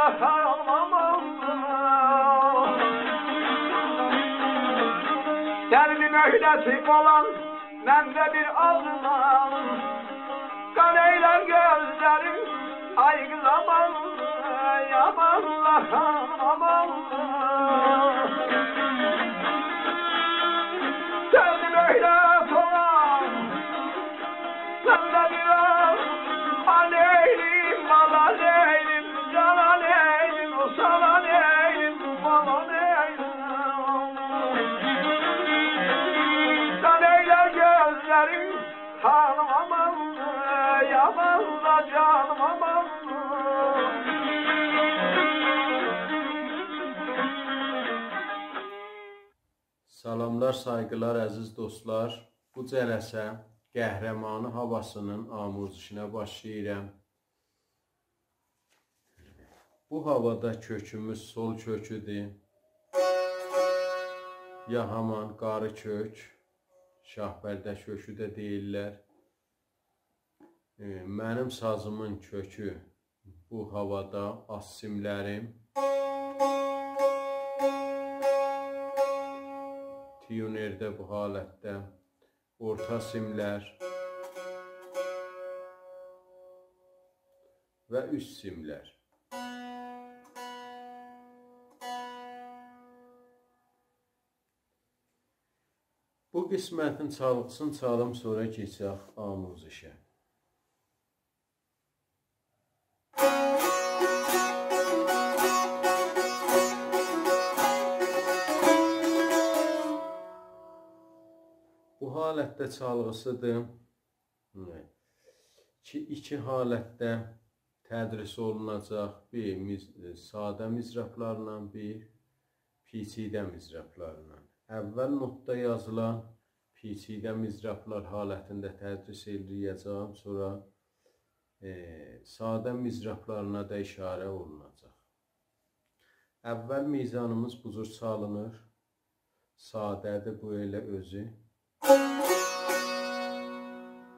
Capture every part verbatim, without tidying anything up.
آغلاما. دردیم ائیله‌سین قالان، من ده بیر آغلام. قان ائیلر گؤزلریم، آی قیز آمان، آمان، آمان. دردیم ائیله‌سین قالان، من ده بیر آغلام. آن ائیلیم، بالان ائیلیم، جانان ائیلیم، سالان ائیلیم، بالان ائیلیم. قان ائیلر گؤزلریم، خانیم آمان، آمان دا جانیم آمان. سلاملار، سایغیلار، عزیز دوستلار. بو جلسه قهرمانی هاواسینین آموزشینه باشلاییرام. بو هاوادا کؤکوموز سل کؤکودور. یا همان قاری کؤک، شاه‌پرده کؤکو ده دئییرلر. ائ، منیم سازیمین کؤکو بو هاوادا، آلت سیملریم. تیونرده بو حالتده اورتا سیملر و اوست سیملر. بو قسمتین چالغیسینی چالیم، سونرا کئچک آموزشه. بو حالتده چالغیسیدیر. کی، ایکی حالتده تدریس اولوناجاق. بیر مض-، ساده مضرابلارلا، بیر پیچیده مضرابلارلا. اول نوتدا یازیلان پیچیده مضرابلار حالتینده تدریس ائله‌یه‌جم، سونرا، ائ، ساده مضرابلارینا دا اشاره اولوناجاق. اول میزانیمیز بو جور چالینیر. ساده‌دیر بو ائله اؤزو.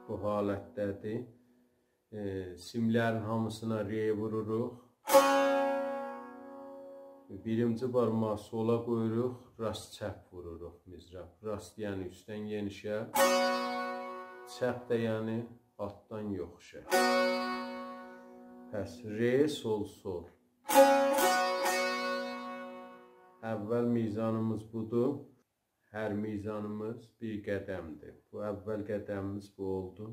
بو حالتده‌دیر. ائ، سیملرین هامیسینا ر ووروروق. بیرینجی بارماغی سولا قویوروق، راست چپ ووروروق مضراب. راست یعنی اوستدن یئنیشه، چپ ده یعنی آلتدان یوخوشا. پس ر، سل، سل. اول میزانیمیز بودور. هر میزانیمیز بیر قدمدیر. بو اول قدمیمیز بو اولدو.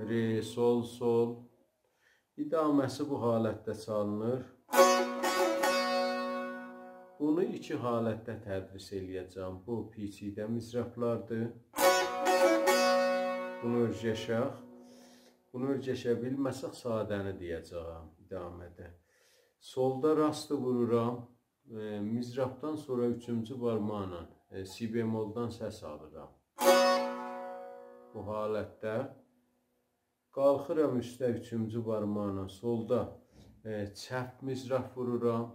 ر، سل، سل. ادامه‌سی بو حالتده چالینیر. بونو ایکی حالتده تدریس ائله‌یه‌جم. بو پیچیده مضرابلاردیر. بونو اؤرگشک. بونو اؤرگشه بیلمه‌سک، ساده‌نی دئیه‌جم ادامه‌ده. سلدا راستی وورورام. ائ، مضرابدان سونرا اوچونجو بارماقلا، ائ، سی بملدان سس آلیرام. بو حالتده قالخیرام اوسته اوچونجو بارماقلا، سلدا، ائ، چپ مضراب وورورام.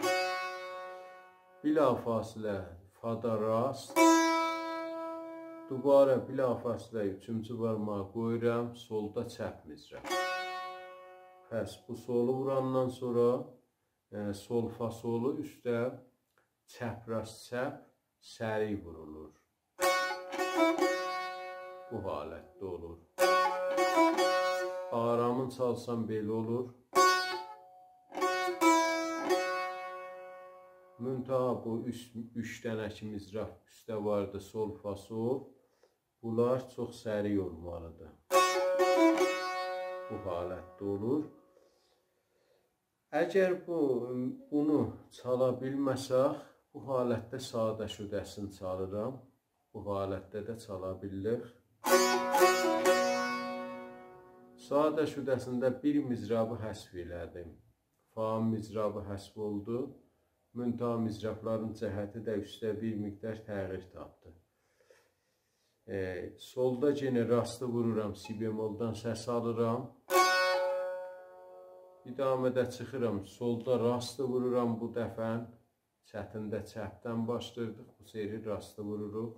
بلافاصله فادا راست. دوباره بلافاصله اوچونجو بارماغی قویورام، سلدا چپ مضراب. پس بو سلو ووراندان سونرا، ائ، سل، فا، سلو اوسته چپ، راست، چپ، سریع وورولور. بو حالتده اولور. آرامین چالسام بئله اولور. منتها بو اوچ، اوچ دنه کی مضراب اوسته واردی، سل، فا، سل، بونلار چوخ سریع اولمالیدیر. بو حالتده اولور. اگر بو، بونو چالا بیلمه‌سک، بو حالتده ساده شده‌سینی چالیرام. بو حالتده ده چالا بیلیریک. ساده شده‌سینده بیر مضرابی حذف ائله‌دیم. فا مضرابی حذف اولدو. منتها مضرابلارین جهتی ده اوسته بیر مقدار تغییر تاپدی. ائ، سلدا یئنه راستی وورورام، سی بملدان سس آلیرام. ادامه‌ده چیخیرام، سلدا راستی وورورام بو دفعه. چپینده چپدن باشلاییریق، بو سری راستی ووروروق.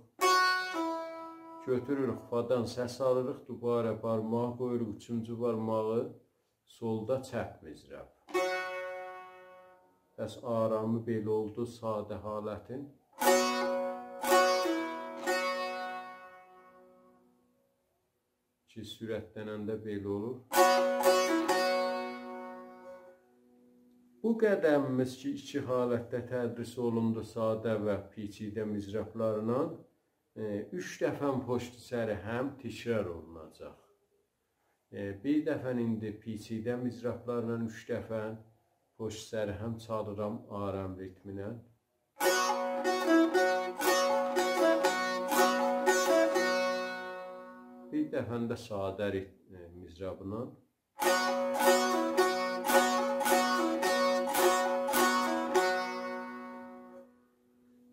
گؤتوروروک، فادان سس آلیریق، دوباره بارماغی قویوروق، اوچونجو بارماغی سلدا چپ مضراب. پس آرامی بئله اولدو، ساده حالتین. کی، سرعتلننده بئله اولور. بو قدمیمیز کی، ایکی حالتده تدریس اولوندو، ساده و پیچیده مضرابلارلا، ائ، اوچ دفعه پشت سر هم تکرار اولوناجاق. ائ، بیر دفعه ایندی پیچیده مضرابلارلا اوچ دفعه پشت سر هم چالیرام آرام ریتمینه. بیر دفعه ده ساده ریت-، ائ، مضرابلا.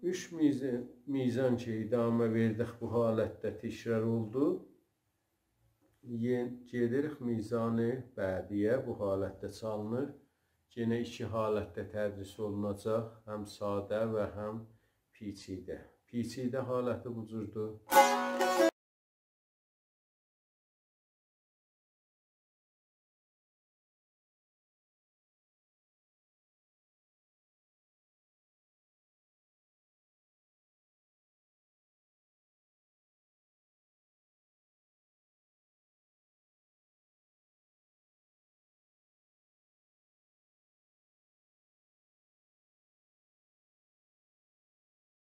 اوچ میز-، میزان کی، ادامه وئردیک، بو حالتده تکرار اولدو. یئ-، گئدیریک میزان بعدی‌یه، بو حالتده چالینیر. یئنه ایکی حالتده تدریس اولوناجاق، هم ساده و هم پیچیده. پیچیده حالتی بو جوردور.